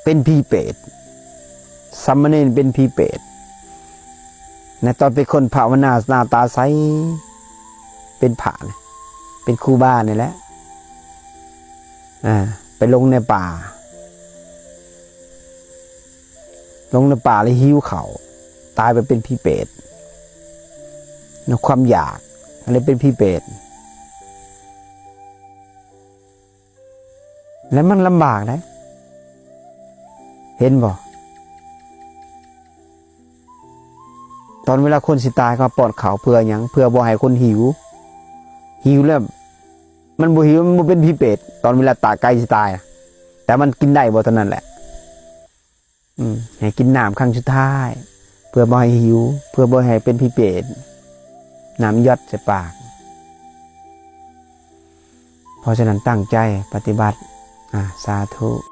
ເປັນຜີເປດ, ສາມະເນນເປັນຜີເປດ. ໃນຕອນເປັນຄົນພາວະນາ ໜ້າຕາໃສ ເປັນພະນະ ເປັນຄູບານີ້ແຫຼະ ອ່າ ໄປຫຼົງໃນປ່າ ຫຼົງໃນປ່າແລ້ວຫິວເຂົ້າ ຕາຍໄປເປັນຜີເປດ ນຳຄວາມຢາກ ກໍເລີຍເປັນຜີເປດ. ແລະມັນລຳບາກເດ້ ເຫັນບໍ່? ຕອນເວລາຄົນຊິຕາຍ ເຂົາປ້ອນເຂົ້າເພື່ອຫຍັງ? ເພື່ອບໍ່ໃຫ້ຄົນຫິວ. ຫິວແລ້ວມັນບໍ່ຫິວ ມັນບໍ່ເປັນຜີເປດ. ຕອນເວລາຕາ ໃກ້ຊິຕາຍ ແຕ່ມັນກິນໄດ້ບໍ່ເທົ່ານັ້ນແຫຼະ. ອືມ ໃຫ້ກິນນ້ຳຄັ້ງສຸດທ້າຍ ເພື່ອບໍ່ໃຫ້ຫິວ ເພື່ອບໍ່ໃຫ້ເປັນຜີເປດ. ນ້ຳຢອດໃສ່ປາກ. ເພາະສະນັ້ນຕັ້ງໃຈປະຕິບັດ. ອາ ສາທຸ.